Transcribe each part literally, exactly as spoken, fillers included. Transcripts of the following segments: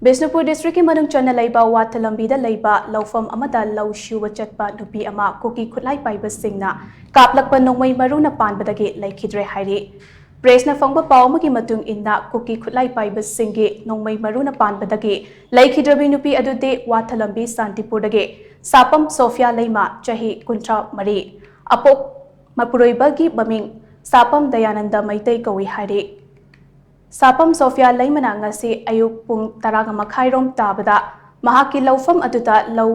ꯕꯤꯁꯅꯨꯄꯨꯔ ꯗꯤꯁꯇ꯭ꯔꯤꯛꯀꯤ ꯃꯅꯨꯡ ꯆꯟꯅ ꯂꯩꯕ ꯋꯥꯊ ꯂꯝꯕꯤꯗ ꯂꯩꯕ ꯂꯧꯐꯝ ꯑꯃꯗ ꯂꯧ ꯁꯨꯕ ꯆꯠꯄ ꯅꯨꯄꯤ ꯑꯃ ꯀꯨꯀꯤ ꯈꯨꯠꯂꯥꯏ ꯄꯥꯏꯕꯁꯤꯡꯅ ꯀꯥꯞꯂꯛꯄ ꯅꯣꯡꯃꯩ ꯃꯔꯨꯅ ꯄꯥꯟꯕꯗꯒꯤ ꯂꯩꯈꯤꯗ꯭ꯔꯦ ꯍꯥꯏꯔꯤ꯫ ꯄ꯭ꯔꯦꯁꯅ ꯐꯪꯕ ꯄꯥꯎ ꯑꯃꯒꯤ ꯃꯇꯨꯡ ꯏꯟꯅ, ꯀꯨꯀꯤ ꯈꯨꯠꯂꯥꯏ ꯄꯥꯏꯕꯁꯤꯡꯒꯤ ꯅꯣꯡꯃꯩ ꯃꯔꯨꯅ ꯄꯥꯟꯕꯗꯒꯤ ꯂꯩꯈꯤꯗ꯭ꯔꯕꯤ ꯅꯨꯄꯤ ꯑꯗꯨꯗꯤ ꯋꯥꯊ ꯂꯝꯕꯤ ꯁꯥꯟꯇꯤꯄꯨꯔꯗꯒꯤ ꯁꯥꯄꯝ ꯁꯣꯐꯤꯌꯥ ꯂꯩꯃ, ꯆꯍꯤ ꯀꯨꯟꯊ꯭ꯔꯥ ꯃꯔꯤ, ꯑꯄꯣꯛ ꯃꯄꯨꯔꯣꯏꯕꯒꯤ ꯃꯃꯤꯡ ꯁꯥꯄꯝ ꯗꯌꯥꯅꯟꯗ ꯃꯩꯇꯩ ꯀꯧꯏ ꯍꯥꯏꯔꯤ꯫ ꯁꯥꯄꯝ ꯁꯣꯐꯤꯌꯥ ꯂꯩꯃꯅ ꯉꯁꯤ ꯑꯌꯨꯛ ꯄꯨꯡ ꯇꯔꯥꯒ ꯃꯈꯥꯏꯔꯣꯝ ꯇꯥꯕꯗ ꯃꯍꯥꯛꯀꯤ ꯂꯧꯐꯝ ꯑꯗꯨꯗ ꯂꯧ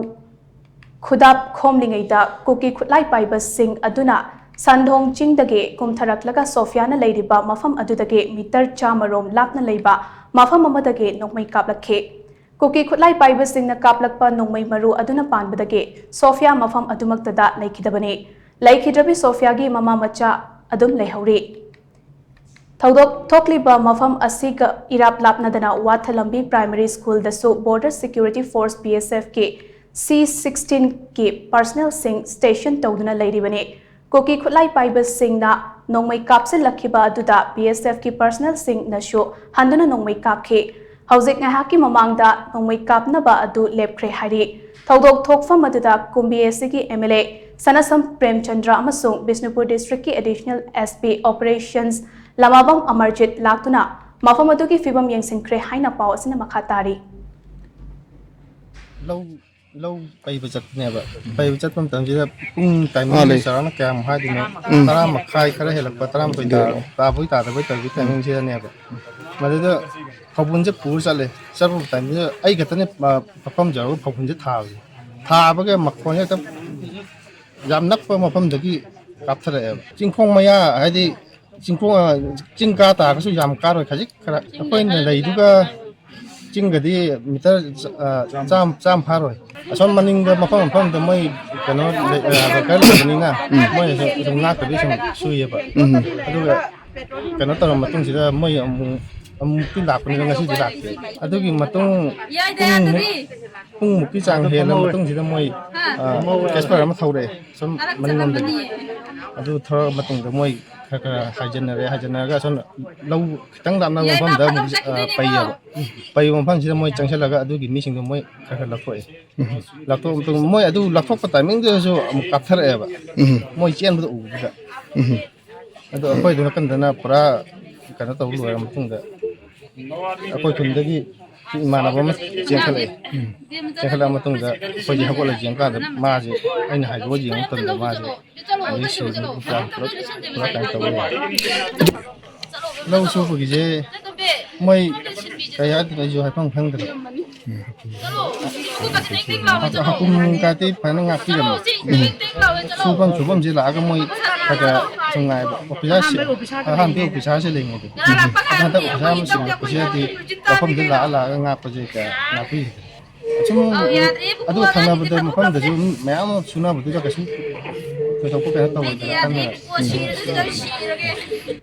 ꯈꯨꯗꯥꯞ ꯈꯣꯝꯂꯤꯉꯩꯗ ꯀꯨꯀꯤ ꯈꯨꯠꯂꯥꯏ ꯄꯥꯏꯕꯁꯤꯡ ꯑꯗꯨꯅ ꯁꯟꯙꯣꯡ ꯆꯤꯡꯗꯒꯤ ꯀꯨꯝꯊꯔꯛꯂꯒ ꯁꯣꯐꯤꯌꯥꯅ ꯂꯩꯔꯤꯕ ꯃꯐꯝ ꯑꯗꯨꯗꯒꯤ ꯃꯤꯇꯔ ꯆꯥꯝꯃ ꯔꯣꯝ ꯂꯥꯞꯅ ꯂꯩꯕ ꯃꯐꯝ ꯑꯃꯗꯒꯤ ꯅꯣꯡꯃꯩ ꯀꯥꯞꯂꯛꯈꯤ꯫ ꯀꯨꯀꯤ ꯈꯨꯠꯂꯥꯏ ꯄꯥꯏꯕꯁꯤꯡꯅ ꯀꯥꯞꯂꯛꯄ ꯅꯣꯡꯃꯩ ꯃꯔꯨ ꯑꯗꯨꯅ ꯄꯥꯟꯕꯗꯒꯤ ꯁꯣꯐꯤꯌꯥ ꯃꯐꯝ ꯑꯗꯨꯃꯛꯇꯗ ꯂꯩꯈꯤꯗꯕꯅꯤ꯫ ꯂꯩꯈꯤꯗ꯭ꯔꯕꯤ ꯁꯣꯐꯤꯌꯥꯒꯤ ꯃꯃꯥ ꯃꯆꯥ ꯑꯗꯨꯝ ꯂꯩꯍꯧꯔꯤ꯫ ꯊꯧꯗꯣꯛ ꯊꯣꯛꯂꯤꯕ ꯃꯐꯝ ꯑꯁꯤꯒ ꯏꯔꯥꯞ ꯂꯥꯞꯅꯗꯅ ꯋꯥꯊ ꯂꯝꯕꯤ primary ꯁ꯭ꯀꯨꯜꯗꯁꯨ Border Security Force, B S F ꯀꯤ C sixteen ꯀꯤ personnel ꯁꯤꯡ station ꯇꯧꯗꯨꯅ ꯂꯩꯔꯤꯕꯅꯤ꯫ ꯀꯨꯀꯤ ꯈꯨꯠꯂꯥꯏ ꯄꯥꯏꯕꯁꯤꯡꯅ ꯅꯣꯡꯃꯩ ꯀꯥꯞꯁꯤꯜꯂꯛꯈꯤꯕ ꯑꯗꯨꯗ B S F ꯀꯤ personnel ꯁꯤꯡꯅꯁꯨ ꯍꯟꯗꯨꯅ ꯅꯣꯡꯃꯩ ꯀꯥꯞꯈꯤ꯫ ꯍꯧꯖꯤꯛ ꯉꯥꯏꯍꯥꯛꯀꯤ ꯃꯃꯥꯡꯗ ꯅꯣꯡꯃꯩ ꯀꯥꯞꯅꯕ ꯑꯗꯨ ꯂꯦꯞꯈ꯭ꯔꯦ ꯍꯥꯏꯔꯤ꯫ ꯊꯧꯗꯣꯛ ꯊꯣꯛꯐꯝ ꯑꯗꯨꯗ ꯀꯨꯝꯕꯤ A C ꯒꯤ M L A ꯁꯅꯥꯁꯝ ꯄ꯭ꯔꯦꯝꯆꯟꯗ꯭ꯔ ꯑꯃꯁꯨꯡ ꯕꯤꯁꯅꯨꯄꯨꯔ ꯗꯤꯁꯇ꯭ꯔꯤꯛꯀꯤ Additional S P Operations ꯂꯃꯥꯕꯝ ꯑꯃꯔꯖꯤꯠ ꯂꯥꯛꯇꯨꯅ ꯃꯐꯝ ꯑꯗꯨꯒꯤ ꯐꯤꯕꯝ ꯌꯦꯡꯁꯤꯟꯈ꯭ꯔꯦ ꯍꯥꯏꯅ ꯄꯥꯎ ꯑꯁꯤꯅ ꯃꯈꯥ ꯇꯥꯔꯤ꯫ ꯂꯧ ꯂꯧ ꯄꯩꯕ ꯆꯠꯄꯅꯦꯕ꯫ ꯄꯩꯕ ꯆꯠꯄ ꯃꯇꯝꯁꯤꯗ ꯄꯨꯡ timing ꯁꯦ ꯆꯥꯎꯔꯥꯛꯅ ꯀꯌꯥꯝ ꯍꯥꯏꯗꯣꯏꯅꯣ? ꯇꯔꯥ ꯃꯈꯥꯏ ꯈꯔ ꯍꯦꯜꯂꯛꯄ, ꯇꯔꯥꯃꯥꯊꯣꯏ ꯇꯥ- ꯇꯥꯕꯣꯏ ꯇꯥꯗꯕꯣꯏ ꯇꯧꯕꯒꯤ timing ꯁꯤꯗꯅꯦꯕ꯫ ꯃꯗꯨꯗ ꯐꯧꯕꯨꯟꯁꯦ ꯄꯨꯔ ꯆꯠꯂꯦ꯫ ꯆꯠꯄ ꯃꯇꯝꯁꯤꯗ ꯑꯩ ꯈꯛꯇꯅꯦ, ꯑ, ꯃꯐꯝ ꯌꯧꯔꯒ ꯐꯧꯕꯨꯟꯁꯦ ꯊꯥꯕꯁꯦ꯫ ꯊꯥꯕꯒ ꯃꯈꯣꯟꯁꯦ ꯍꯦꯛꯇ ꯌꯥꯝ ꯅꯛꯄ ꯃꯐꯝꯗꯒꯤ ꯀꯥꯞꯊꯔꯛꯑꯦꯕ꯫ ꯆꯤꯡꯈꯣꯡ ꯃꯌꯥ, ꯍꯥꯏꯗꯤ ꯆꯤꯡꯈꯣꯡ, ꯑ, ꯆꯤꯡ ꯀꯥ ꯇꯥꯔꯒꯁꯨ ꯌꯥꯝ ꯀꯥꯔꯣꯏ, ꯈꯖꯤꯛ ꯈꯔ꯫ ꯑꯩꯈꯣꯏꯅ ꯂꯩꯗꯨꯒ ꯆꯤꯡꯒꯗꯤ ꯃꯤꯇꯔ, ꯑ, ꯆꯥꯝ-, ꯆꯥꯝ ꯐꯥꯔꯣꯏ꯫ ꯑꯁꯣꯝ ꯃꯅꯤꯡꯗ ꯃꯐꯝ ꯃꯐꯝꯗ ꯃꯣꯏ ꯀꯩꯅꯣ ꯂꯩ-, ꯑ, ꯂꯩꯕꯅꯤꯅ ꯃꯣꯏꯅꯁꯨ ꯁꯨꯝ ꯉꯥꯛꯇꯕꯤ ꯁꯨꯝ ꯁꯨꯏꯌꯦꯕ꯫ ꯑꯗꯨꯒ ꯀꯩꯅꯣ ꯇꯧꯔ ꯃꯇꯨꯡꯁꯤꯗ ꯃꯣꯏ ꯑꯃꯨꯛ, ꯑꯃꯨꯛꯇꯤ ꯂꯥꯛꯄꯅꯤꯅ ꯉꯁꯤꯗꯤ ꯂꯥꯛꯇꯦ꯫ ꯑꯗꯨꯒꯤ ꯃꯇꯨꯡ ꯄꯨꯡꯃꯨꯛ, ꯄꯨꯡꯃꯨꯛꯀꯤ ꯆꯥꯡ ꯍꯦꯜꯂ ꯃꯇꯨꯡꯁꯤꯗ ꯃꯣꯏ, ꯑ, ꯀꯦꯁꯄꯔ ꯑꯃ ꯊꯧꯔꯛꯑꯦ ꯁꯨꯝ ꯃꯅꯤꯡꯂꯣꯝꯗꯒꯤ꯫ ꯑꯗꯨ ꯊꯧꯔꯛꯑ ꯃꯇꯨꯡꯗ ꯃꯣꯏ ꯈꯔ ꯈꯔ ꯍꯥꯏꯖꯤꯟꯅꯔꯦ꯫ ꯍꯥꯏꯖꯤꯟꯅꯔꯒ ꯁꯣꯝꯗ ꯂꯧ ꯈꯤꯇꯪ ꯂꯥꯞꯅꯕ ꯃꯐꯝꯗ ꯑꯃꯨꯛ, ꯑ, ꯄꯩꯌꯦꯕ꯫ ꯄꯩꯕ ꯃꯐꯝꯁꯤꯗ ꯃꯣꯏ ꯆꯪꯁꯤꯜꯂꯒ ꯑꯗꯨꯒꯤ ꯃꯤꯁꯤꯡꯗꯣ ꯃꯣꯏ ꯈꯔ ꯈꯔ ꯂꯧꯊꯣꯛꯑꯦ꯫ ꯂꯧꯊꯣꯛꯑ ꯃꯇꯨꯡ ꯃꯣꯏ ꯑꯗꯨ ꯂꯧꯊꯣꯛꯄ timingꯗꯨꯗꯁꯨ ꯑꯃꯨꯛ ꯀꯥꯞꯊꯔꯛꯑꯦꯕ꯫ ꯎꯝ꯫ ꯃꯣꯏ ꯆꯦꯟꯕꯗꯣ ꯎꯕꯗꯨꯗ꯫ ꯎꯝ꯫ ꯑꯗꯣ ꯑꯩꯈꯣꯏ ꯑꯗꯨ ꯅꯥꯀꯟꯗꯅ ꯄꯨꯔꯥ ꯀꯩꯅꯣ ꯇꯧ ꯂꯣꯏꯔ ꯃꯇꯨꯡꯗ ꯑꯩꯈꯣꯏ ꯈꯨꯟꯗꯒꯤ ꯏꯃꯥꯟꯅꯕ ꯑꯃ ꯆꯦꯟꯈꯠꯂꯛꯑꯦ꯫ ꯎꯝ꯫ ꯆꯦꯟꯈꯠꯂꯛꯑ ꯃꯇꯨꯡꯗ ꯑꯩꯈꯣꯏꯁꯦ ꯍꯧꯒꯠꯂ ꯌꯦꯡꯀꯥꯟꯗ ꯃꯥꯁꯦ, ꯑꯩꯅ ꯍꯥꯏꯗꯣꯛꯑ ꯌꯦꯡꯕ ꯃꯇꯝꯗ ꯃꯥꯁꯦ ꯑꯗꯩ ꯁꯤꯕ ꯅꯨꯄꯥ ꯄꯨꯂꯞ, ꯄꯨꯂꯞ ꯀꯩꯅꯣ ꯇꯧ ꯂꯩꯔꯦ꯫ ꯂꯧ ꯁꯨꯕꯒꯤꯁꯦ ꯃꯣꯏ ꯀꯩ ꯍꯥꯏꯗꯣꯏꯅꯣ ꯑꯩꯁꯨ ꯍꯥꯏꯐꯝ ꯈꯪꯗ꯭ꯔꯦ꯫ ꯎꯝ꯫ ꯍꯥꯀꯨꯝ ꯀꯥꯇꯤ ꯐꯖꯅ ꯉꯥꯛꯄꯤꯔꯝꯃꯦ꯫ ꯎꯝ꯫ ꯁꯨꯐꯝ ꯁꯨꯐꯝꯁꯦ ꯂꯥꯛꯑꯒ ꯃꯣꯏ ꯈꯔ ꯈꯔ ꯁꯨꯝ ꯉꯥꯏꯕ꯫ ꯑꯣꯐꯤꯁꯥꯔꯁꯦ, ꯑꯍꯥꯟꯕ ꯑꯣꯐꯤꯁꯥꯔꯁꯦ ꯂꯩꯉꯩꯗꯗꯤ꯫ ꯑꯗꯣ ꯍꯟꯗꯛ ꯑꯣꯐꯤꯁꯥꯔ ꯑꯃ ꯁꯤꯟꯕꯁꯤꯗꯤ ꯂꯧꯐꯝꯗ ꯂꯥꯛꯑ ꯂꯥꯛꯑꯒ ꯉꯥꯛꯄꯁꯦ ꯀꯌꯥ ꯉꯥꯛꯄꯤꯗ꯭ꯔꯦ꯫ ꯁꯨꯝ ꯑꯗꯨ ꯊꯪꯅꯕꯗ ꯃꯐꯝꯗꯁꯨ ꯃꯤ ꯃꯌꯥꯝ ꯑꯃ ꯁꯨꯅꯕꯗꯨꯗ ꯀꯩꯁꯨ ꯊꯣꯏꯗꯣꯛꯄ ꯀꯩꯅꯣ ꯇꯧꯔꯣꯏꯗꯅ ꯈꯟꯗꯅ꯫ ꯎꯝ꯫